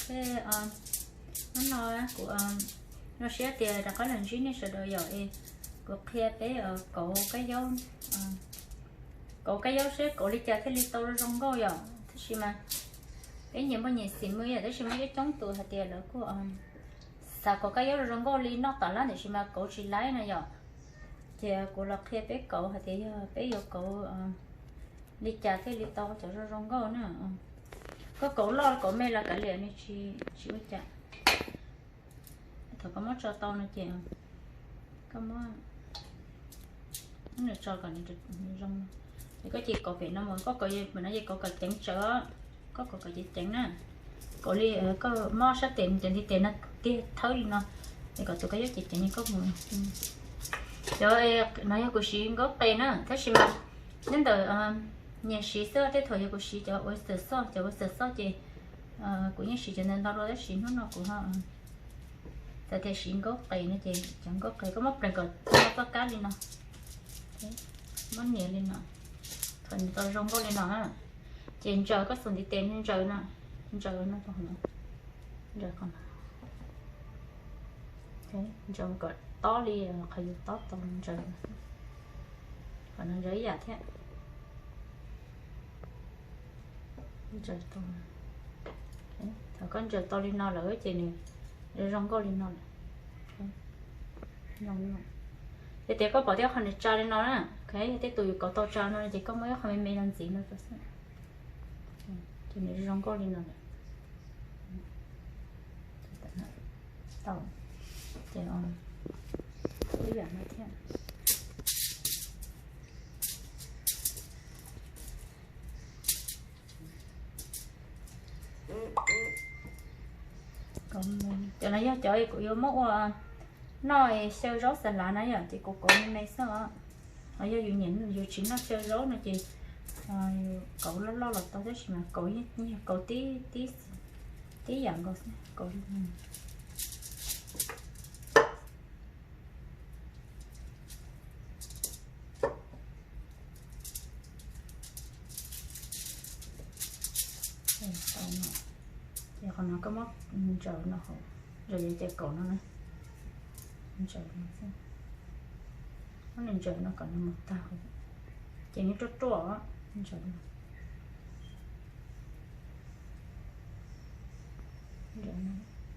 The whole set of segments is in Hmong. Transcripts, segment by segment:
Hnub no kuv zoo siab tias rov qab los ntsib nej sawv daws yom, es kuv qhia peb kauv kab yaub, kauv kab yaub seb kauv li cas thiaj li tau zoo nkauj yom. Tab sis mas peb nyias muaj nyias xim mws yom, tab sis muaj ib coob tus hais tias lawv kuj xav kauv kab yaub zoo nkauj li noj tas lab, tiam sis mas kauv tsis laib no yom. Ces kuv los qhia peb kauv hais tias yog peb yuav kauv li cas thiaj li tau cov zoo zoo nkauj na. Koj kauv loj kauv me los kav liam, nws tsis ua cas. Thaum koj muab tso tau no ces koj muab nws tso kom nws zoo. Es koj cia li kauv pem no mus, koj kauv pem no ces kauv kom ceev tsawv, koj kauv kom ceev ceev na. Kauv li koj muab sab tes cov ntiv tes no tiag thawb li no, es kom tus kab yaub ceev ceev li koj mus. Cov no yog kuv siv nkaub qe na, tab sis mas nyob ntawm nyias siv xwb, tej thaum yog kuv siv cov oyster sauce, cov oyster sauce ces kuv yeej siv cov ntawd ntau dua, tab sis hnub no kuv ho txawm tias siv nkaub qe no ces cov nkaub qe koj muab plees kom txoj kab li no, muab nias li no, thaum nws tau zoo nkauj li no na, ces ntsaws koj xuas ntiv tes ntsaws no, ntsaws no, ntsaws qhov no, ntsaws kom tob li qhov yus tob tau ntsaws, qhov no ntsaws ib yam thiab. Ntsaws tau, thaum koj ntsaws tau li no lawm ces nws zoo nkauj li no lawm. Yog tias koj pom tias qhov nws tsa li no na, yog tej tus yus kauv tau tsa no ces koj muab ib qho me me no ntxiv no rau xwb, ces nws zoo nkauj li no lawm. Tau, ces ib yam no thiab. Cov no yog cov kuv yuav muab ua noj xyaw zaub xas lav na yom, ces kuv kauv me me xwb os. Ho yog yus nyiam yus tsis noj xyaw zaub no ces kauv loj loj los tau, tab sis mas kauv yeej yog kauv tib, tib yam nkaus xwb, kauv li Ces qhov no koj muab ntsaws no hauv, ntsaws yov ces kaum no na, ntsaws no xwb, muab nws ntsaws no kom nws mus tag, ces nws ruaj ruaj, ntsaws no.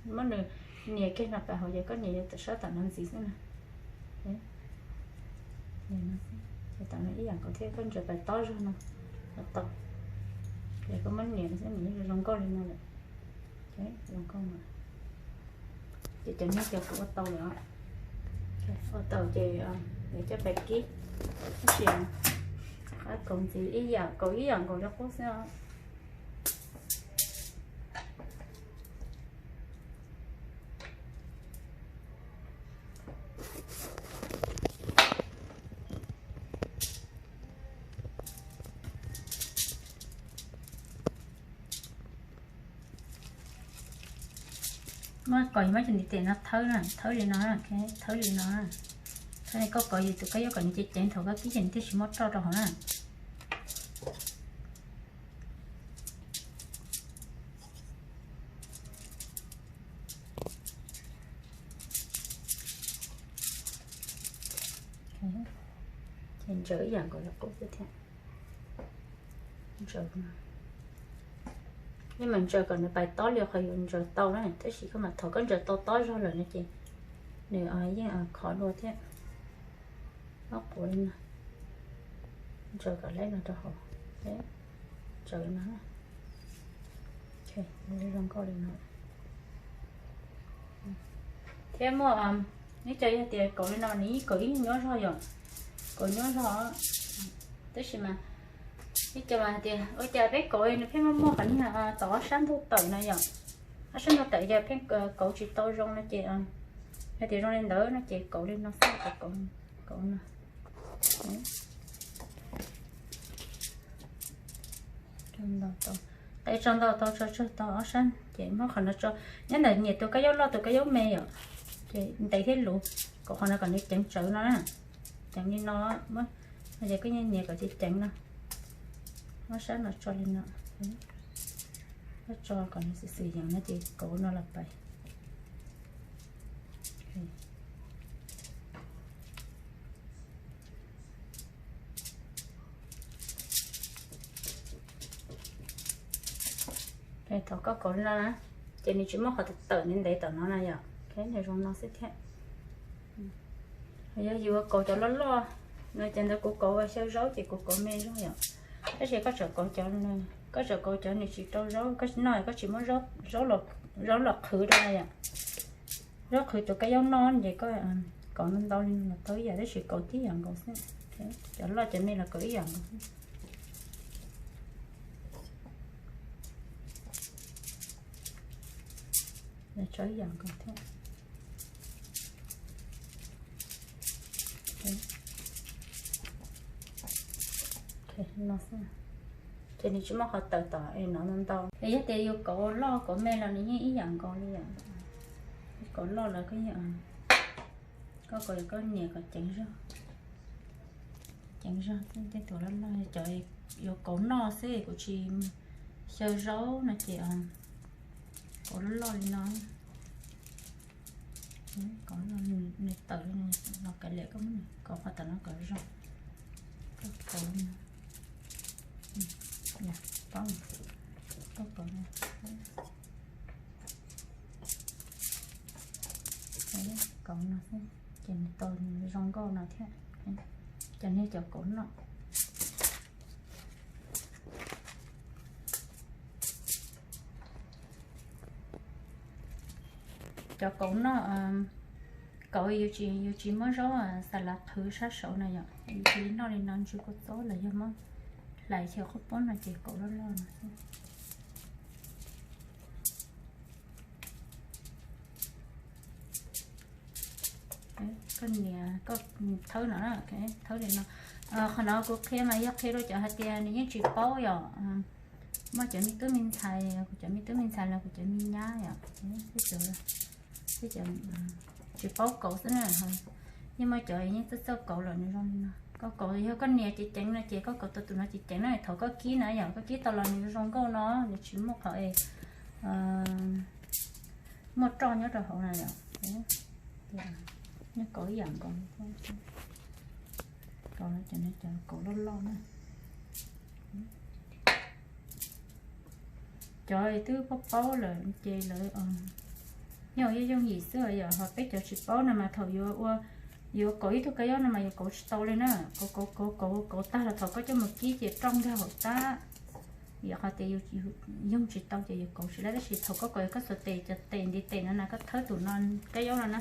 Muab nws nias kiag no pem hauv, ces koj nias yuav sab tom no ntxiv xwb na. Ces tom no ib yam nkaus thiab, koj ntsaws pem tob zog no los tau. Ces koj muab nias xwb nws yeej zoo nkauj li no lawm. Zoo nkauj no. Ces cov no ces kuv ua tau lawm. Ua tau ces yuav coj pem kib, tab sis kaum ntxiv ib yam, kaum ib yam nkaus li qub xwb os. Muab kov, muab cov ntiv tes no thawb na, thawb li no, thawb li no. Thawb li koj kov yus tus kab yaub kom nws ceev ceev, thaum koj kib ces nws thiaj tsis muab roj rau hauv na. Ces ntsaws ib yam nkaus li qub xwb thiab. Ntsaws, yeej mas ntsaws kom nws pais tob li qhov yuav ntsaws tau na, tab sis koj mas thaum koj ntsaws tau tob zog lawm no ces nws yeej khov dua thiab. Ob quav li no, ntsaws kom laib no rau hauv, ntsaws no, zoo nkauj li no. Thiab muaj ib co yog tias kauv li no nws yeej kauv ib nyuag zog yom, kauv nyuaj zog, tab sis mas ib co mas hais tias ua cas peb kauv nws pheej muaj muaj qhov niag tom ob sab ntug tawm no yom, ob sab ntug tawm ces pheej kauv tsis tau zoo no ces, yog tias zoo li ntawd no ces kauv li no xwb, kauv no. Qe tso ntau tau, tso tsawg tau ob sab ces muab qhov no tso, nyob ntawm nyiam tus kab yaub loj tus kab yaub me yom, ces ntev thiab luv, kauv qhov no kom nws ceev tsawv no na, ceev li no, muab, ces koj nyiam kom ceev ceev no, muab sab no tso li no, Tso kom nws xwm xwm yeem no ces kauv no los pais. Thaum koj kauv li no na, ces nws tsis muaj qhov tawm ntev ntev tom no na yom, nws zoo no xwb thiab. Yog yus kauv cov loj loj no ces ntawd kuv kauv xyaw zaub ces kuv kauv me zog yom. Tab sis koj txawm kauv cov, koj txawm kauv cov nws tsis rau zaub, koj no koj tsis muab zaub los qhwv rau na yom. Zaub qhwv tus kab yaub noj ces koj kauv ntau ntau li los tau ib yam, tab sis kauv tib yam nkaus xwb. Cov loj cov me los kauv ib yam nkaus xwb. Tso ib yam nkaus thiab. No xwb. Ces nws tsis muaj qhov tawm tom es no ntau ntau. Es yog tias yus kauv loj kauv me los nws yeej ib yam nkaus li yom. Kauv loj los koj, koj kauv koj nias kom ceev zog, ceev zog tej tus loj loj. Cov yuav kauv noj xwb, kuv tsis xyaw zaub no ces kauv loj loj li no. Kauv no nws tawm li no, kav liam koj muab nws kauv qhov tom no kom zoo. Koj kauv li no, paub, koj kauv no, kauv no xwb ces nws tau zoo nkauj no thiab. Cov niag cov kauv noj. Cov kauv noj, kauv yus tsis, yus tsis muab zaub xa lav qhwv sab saud na yom, yus cia li noj li no ntsw kua txob los yog muab hlais chaw qhaub poob no ces kauv loj loj no xwb. Koj nias, koj thawb no, thawb li no. Qhov no kuv qhia mas yog qhia rau cov hais tias nws yeej tsis paub yom. Muaj cov me tub me ntxhais, kuv cov me tub me ntxhais los kuv cov me nyab yom, tsis paub kauv xwb na. Yeej muaj cov yeej txawj txawj kauv los nws zoo li no. Koj kauv yog koj nias ceev ceev no ces koj kauv tau tus no ceev ceev na, thaum koj kib na yom, koj kib tau los nws zoo nkauj no, nws tsis muaj qhov es muaj roj nyob rau hauv na yom. Nyob kauv ib yam nkaus. Kauv no ces nws cov kauv loj loj na. Cov twb paub paub lawm ces lawv nyob yooj yooj yim xwb yom, ho peb cov tsis paub no mas thaum yuav ua, yuav kauv ib tug kab yaub no mas yuav kauv tsis tau li na. Kauv kauv kauv kauv kauv tag los thaum koj coj mus kib ces roj nkag hauv tag. Yog qhov tias yus yoog tsis tau ces yus kauv tsis laib, tab sis thaum koj kauv koj xuas tes, cov tes ntiv tes no na, koj thawb tus no, kab yaub no na,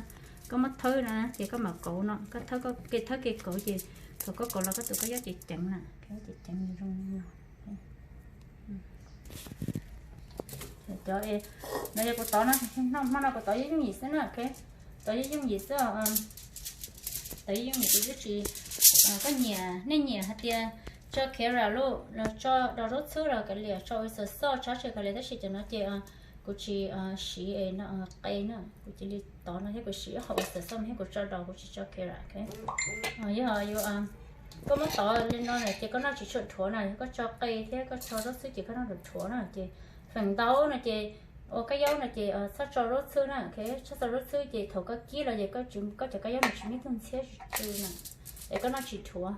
koj muab thawb no ces koj mam kauv no, koj thawb koj ke thawb ke kauv ces thaum koj kauv los koj tus kab yaub ces ceev na, kab yaub ces ceev zoo li no. Cov no yog kuv tov no, hmo no kuv tov yooj yooj yim xwb na, tov yooj yooj yim xwb. Tov yooj yooj yim kuv twb tsis, koj nyiam, nej nyiam hais tias tso carrot los tso, do zaub txhwb los kav liam, tso oyster sauce tso tsis kav liam, tab sis cov no ces kuv tsis siv es no qe na, kuv cia li tov no thiab kuv siv ib qho oyster sauce thiab kuv tso do, kuv tsis tso carrot. Yog yus, koj muab tov li no na ces koj noj tsis tshua dhuav na, yog koj tso qe thiab koj tso zaub txhwb ces koj noj dhuav dhuav na ces feem ntau no ces ua kab yaub no ces txhob tso zaub txhwb na, txhob tso zaub txhwb ces thaum koj kib los ces koj cov kab yaub no tsis muaj tug ntxhiab tsi na, es koj noj tsis dhuav.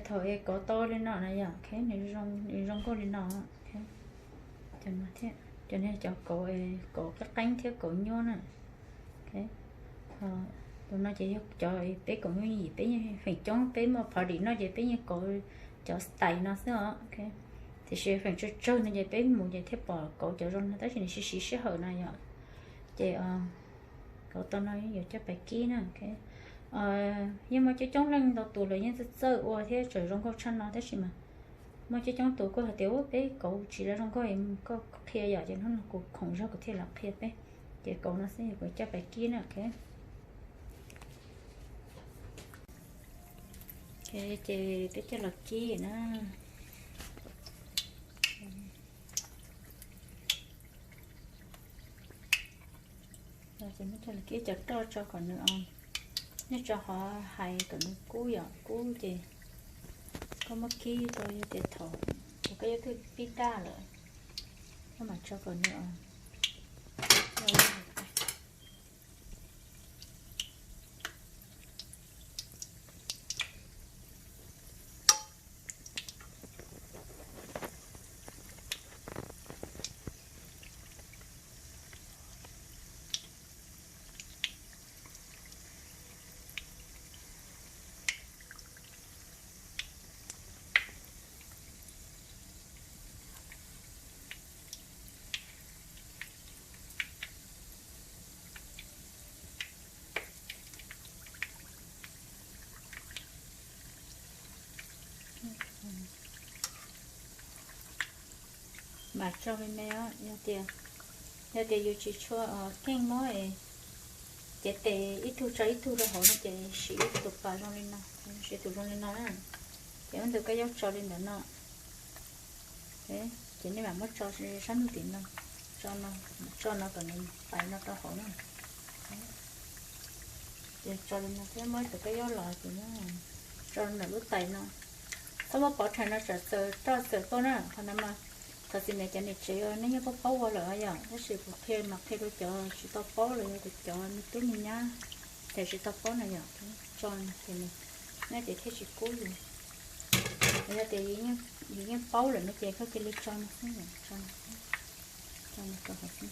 Thaum es kauv tau li no na yom, nws zoo nkauj li no. Cov no thiab, cov no cov kauv, kauv qeeb qeeb thiab kauv nyuaj na. Tus no ces yog cov peb kauv yooj yim, peb yeej feem coob peb muaj party noj ces peb yeej kauv cov style no xwb os. Tiam sis feem tsawg tsawg no ces peb mus ces thiaj pom kauv cov zoo no, tab sis nws siv siv sij hawm no yom. Ces kauv tau no yuav coj pais kib na. Yeej muaj coob coob leej ntau tus lawv yeej txawj txawj ua thiab tseem zoo nkauj tshaj no, tab sis mas muaj coob coob tus kuj hais tias ua peb kauv tsis lawv zoo nkauj, koj qhia yom, ces hnub no kuv khoom zog kuv thiaj los qhia peb. Ces kauv no xwb kuv coj pais kib na. Ces peb coj los kib na. Kib cov roj tso kom nws, nej tso qhov hais kom nws kub yom, kub ces koj muab kib rau, yog tias thaum uas koj yuav twb pib daj lawm, koj mam tso kom nws Mam tso me me, yog tias, yog tias yus tsis tshua keej mob, ces tes ib tug tso ib tug rau hauv no ces siv ib tug tus pas zoo li no, siv tus zoo li no na. Ces ua ntawd koj yuav tso li ntawd no. Ces nej mam muab tso sab ntuj tim no, tso no, tso no kom nws pais no rau hauv na. Ces tso li no thiab muab tus kab yaub los ces tso ntawm lub tais no. Txhob muab pov rhais no tsam txawm roj txawm tuaj na, qhov no mas thov txim ntawm cov niam tsev nej yeej paub paub ua lawm yom, tab sis kuv qhia mas qhia rau cov tsis tau paub los yog tias cov me tub me nyab tseem tsis tau paub na yom. Tso ces nws, nej ces thiaj tsis kub yus. Yog tias yus yeej paub lawm no ces koj cia li tso no xwb, tso no xwb, tso no rau hauv xwb.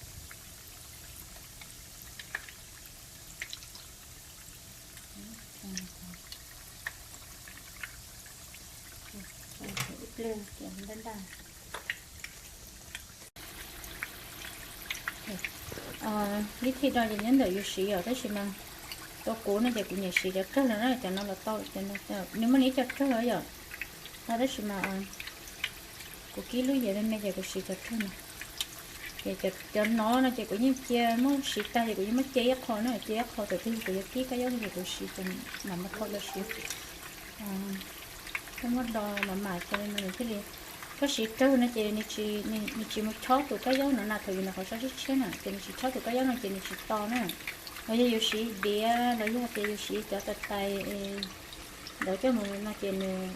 Ib pliag ces daj daj. Ib thij do ces nyob ntawm yus siv yom, tab sis mas rau kuv no ces kuv nyiam siv cov rawg no na, cov no los tau, nws muaj nws ib co rawg yom. Tab sis mas kuv kib lub yias me me ces kuv siv cov rawg no. Ces cov no no ces kuv yeej cia muab siv tag ces kuv yeej muab cia ib qho na, cia ib qho, thaum twg kuv yuav kib kab yaub ces kuv siv cov mam muab thau los siv. Koj muab do mam mam ces nws thiaj li, koj siv rawg no ces nws tsis mus chob tus kab yaub no na, thaum yus nov qhov sab tshiab tshiab na ces nws tsis chob tus kab yaub no ces nws tsis to na. Los yog yus siv diav los yog tias yus siv cov tais tais ntawd coj mus no ces nws,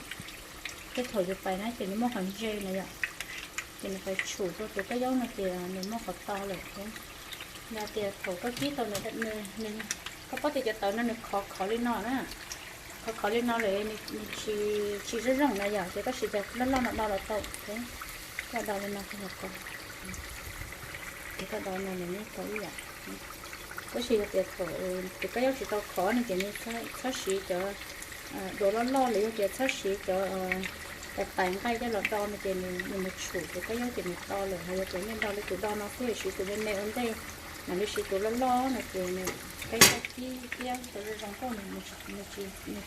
tej thaum yus pais na ces nws muaj qhov ntse na yom, ces nws pais tshum rau tus kab yaub no ces nws muaj qhov to lawm. Yog tias thaum koj kib tau nws, koj paub tias cov tawv no nws khov khov li no na, khov khov li no lawm nws tsis zoo zoo na yom, ces koj siv cov loj loj no do los tau. Koj do li no, koj do no nws yeej tau ib yam. Tab sis yog tias thaum tus kab yaub tsis tau khov no ces nws txhob siv cov duav loj loj los yog tias txhob siv cov tais tais nqaij coj los do no ces nws mus tshum tus kab yaub ces nws to lawm. Ho yog tias nej do li tus do no xwb, siv tus me me ua ntej, mam li siv tus loj loj no ces nws kab yaub kib thiab tau zoo zoo nkauj, nws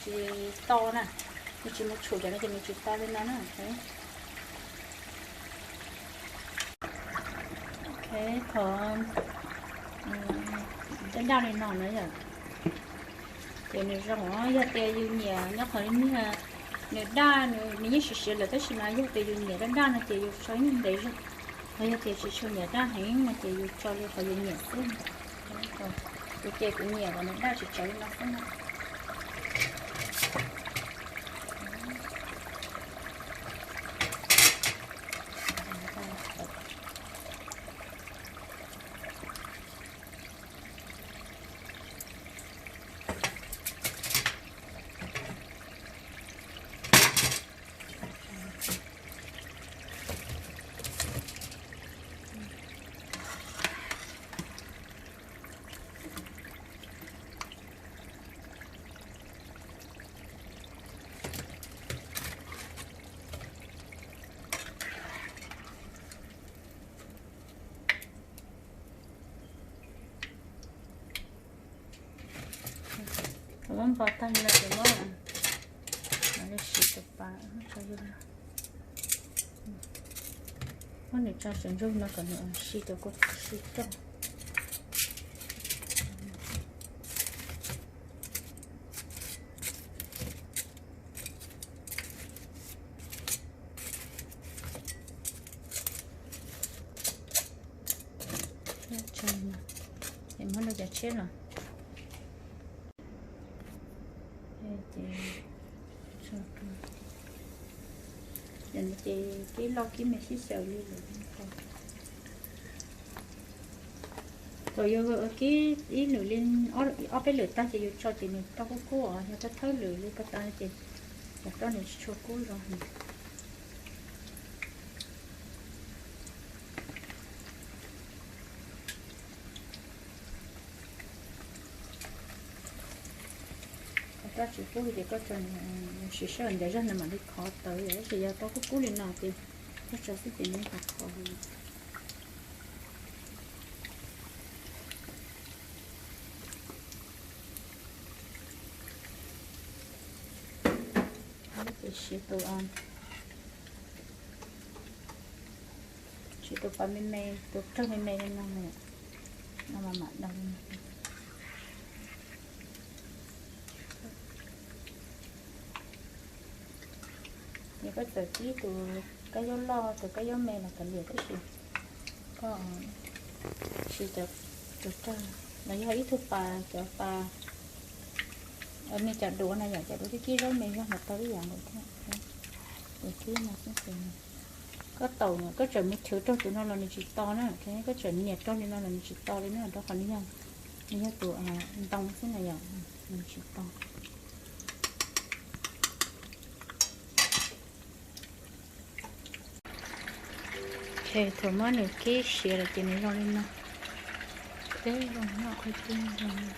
tsis to na, nws tsis mus tshum cov no ces nws tsis to li no na. Qhov daj daj li no na yom, ces nws zoo. Yog tias yus nyiam nyob qhov niag nws daj, nws yeej siav siav lawm tab sis mas yog tias yus nyiam daj daj no ces yus tso yeej ntev zog. Ho yog tias tsis tshua nyiam daj heev no ces yus tso li qhov yus nyiam xwb. Kuv ces kuv nyiam kom nws daj tsis tsawv li no xwb na. Muab npo tag li no ces muab, mam li siv tus pas tso li no. Muab nws tso sawv ntsug no kom nws si cov kua txob si roj. Muab rau cov no. Ces, ces kib loj kib me sib xyaw li lawm. Thaum yus kib ib lwm li, ob peb lwm tag ces yus tso ces nws rau kub kub os, yog thawj lwm li ko tas ces rau nws tsis tshua kub zoo. Tau tsis kub ces koj tso, siv sij hawm ntev zog nws mam li khov tawv, tab sis yog tau kub kub li no ces koj tso xwb ces nws khov khov li. Ces siv tus, siv tus pas me me, tus rog me me li no, no mas mam daus li no. Yog koj txawm kib tus kab yaub loj, tus kab yaub me los kav liam, tab sis koj siv cov, cov rog los yog ib tug pas, cov pas me, cov duav no yom, cov duav kib kib zaub me zog mas tau ib yam nkaus thiab. Tus kib no xwb ces koj taus, koj tseem mus chwv raug tus no los nws tsis to na, koj tseem nias raug li no los nws tsis to li na, rau qhov nws yog, nws yog tus ntoo xwb na yom, nws tsis to. Thaum muab nws kib siav lawm ces nws zoo li no. Peb zoo noj qhov twg zoo li.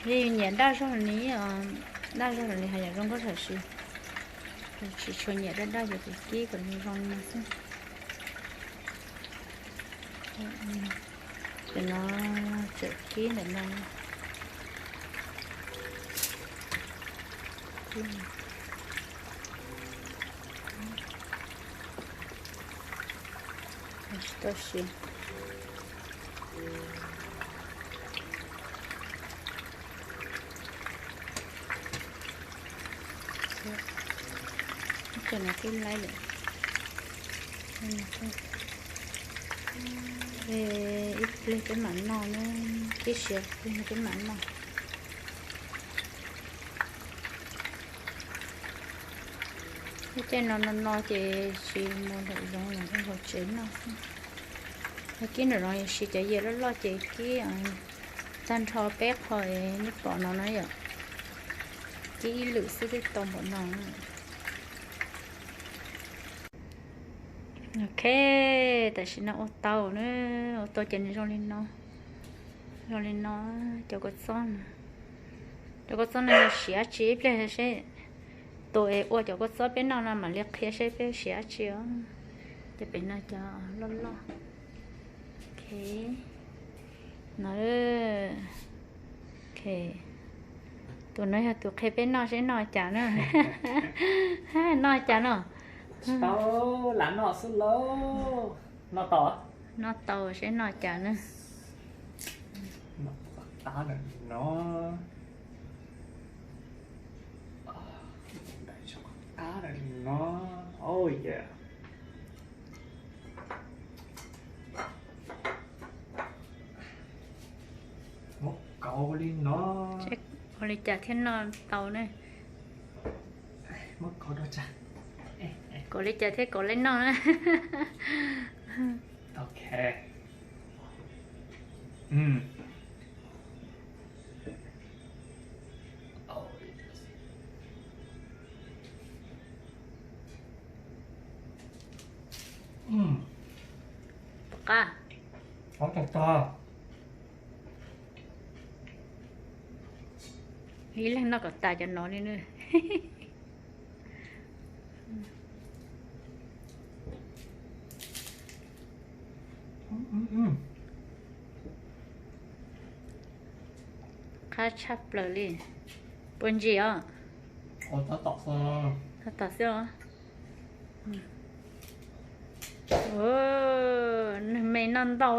Yog yus nyiam daj zog li, daj zog li hais yam zoo nkauj tam sim, tsis tshua nyiam daj daj ces kib kom zoo li no xwb. Ces no tseem kib ntawm no. Tsis tau siav. Ces no twb laib lawm. Ib pliag peb mam noj na, kib siav ib pliag peb mam noj. Tej no no no ces siv mus nraum zoov los hauv tsev noj xwb. Kib nraum zoov siv cov yias loj loj ces kib tag nrho peb qho nej pom no na yom. Kib ib lwm xwb twb tau npaum no. Ok, tam sim no ua tau na, ua tau ces nws zoo li no, zoo li no. Cov kua txob no, cov kua txob no yog siav dab tsi ib pliag seb, tus es ua cov kua txob peb noj no mam li qhia seb peb siav dab tsi os. Ces pem no cov loj loj. Ok, no, ok, tus no yog tus qhia peb noj seb noj cas na. Noj cas no? Tsis tau, lam noj xwb lauj. Noj tau? Noj tau seb noj cas na. Noj qab ntawm no. Noj qab ntawm no. Oh yeah. Muab kaus li no. Ua li cas thiaj noj tau ne? Muab kaus rau tsa. Kaus li cas thiaj kaus li noj na? Ok. Tom qab. Qhov tog tog. Ib leeg noj kom tas cov no li na. Qab tshaj plaws li. Puas ntsim os? Tab tom xwb os. Nws me noj ntau.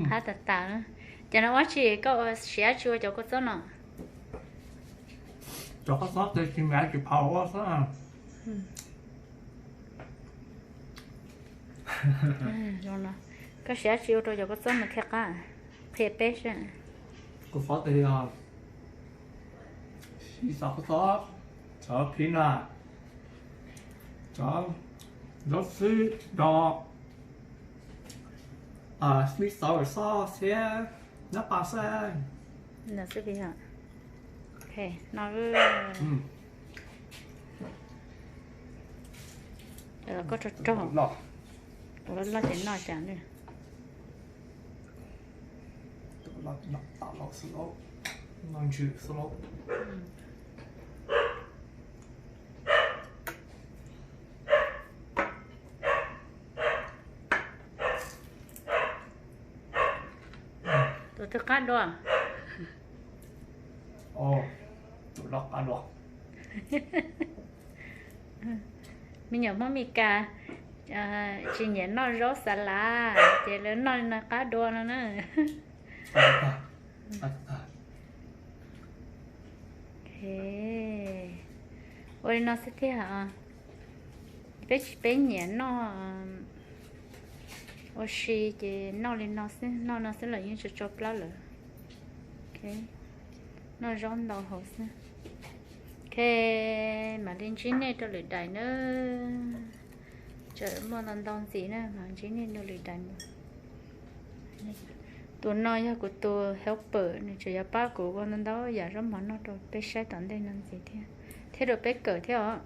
Qab tas tas. Ces no ua tsi koj siav tsi ua cov kua txob no? Cov kua txob tes tsis me tsis phau ua xwb. Zoo no, koj siv dab tsi ua rau cov kua txob no thiaj qab? Qhia peb saib. Kua txob tiag, siv xav kua txob, cov peanut, cov zaub xwb, do sweet sour sauce thiab nab pas xwb. No, koj rau rau, ua loj ces noj cas ne. Tus twg qab dua? Tus no qab dua. Me nyuam Hmoob Mes Kas tsis nyiam noj zaub xas lav, ces lawv noj li no qab dua no na. Ua li no xwb tiag. Peb tsis, peb nyiam noj ua si ces noj li no xwb, noj no xwb los yeej tso tso plab lawm. Noj zaub ntau hauv xwb. Ok, mam li ntsib nej rau lwm daim na. Tseem muaj ntau ntau ntxiv na, mam ntsib nej rau lwm daim mus. Tus no yog kuv tus helper, nws tseem yuav pab kuv ua ntau ntau yam zaub mov noj rau peb saib tom ntej no ntxiv thiab, thiab rau peb kawm thiab os.